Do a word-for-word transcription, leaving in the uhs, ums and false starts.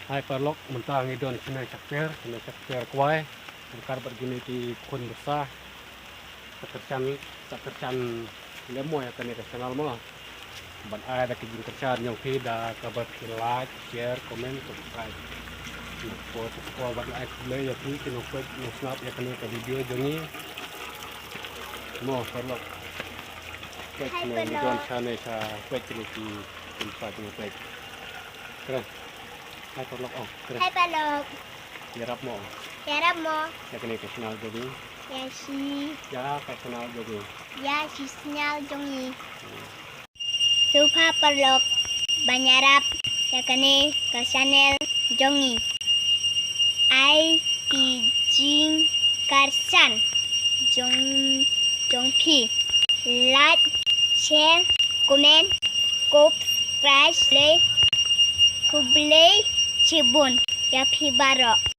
Hai paralok, mynta ngi don shane sha kper, shane sha kper kwai. Ryngkat bad kine ki khun basa. Sa kyrshan, sa kyrshan lem mo ïa kane ka channel mo. Bad ai da ka jingkyrshan jong phi da kaba phi like, share, comment, subscribe. Ko ko bad ai khublei ïa phi ki nongpeit nongsngap ïa kane ka video jong ngi. Mo paralok. Peit, ngi don shane sha peit kine ki khun basa ki nongpeit. Kren. Hai paralok, oh, kren. Hai paralok. Ïarap mo. Ïarap mo. Ïa kane ka channel jong ngi. Ïa shi. Ïa ka channel jong ngi. Ïa shi channel jong ngi. Sngewbha paralok ban ïarap ïa kane ka channel jong ngi. Ai ki jingkyrshan jong jong phi. Like, share, comment, subscribe, khublei, khublei shibun ïa phi baroh.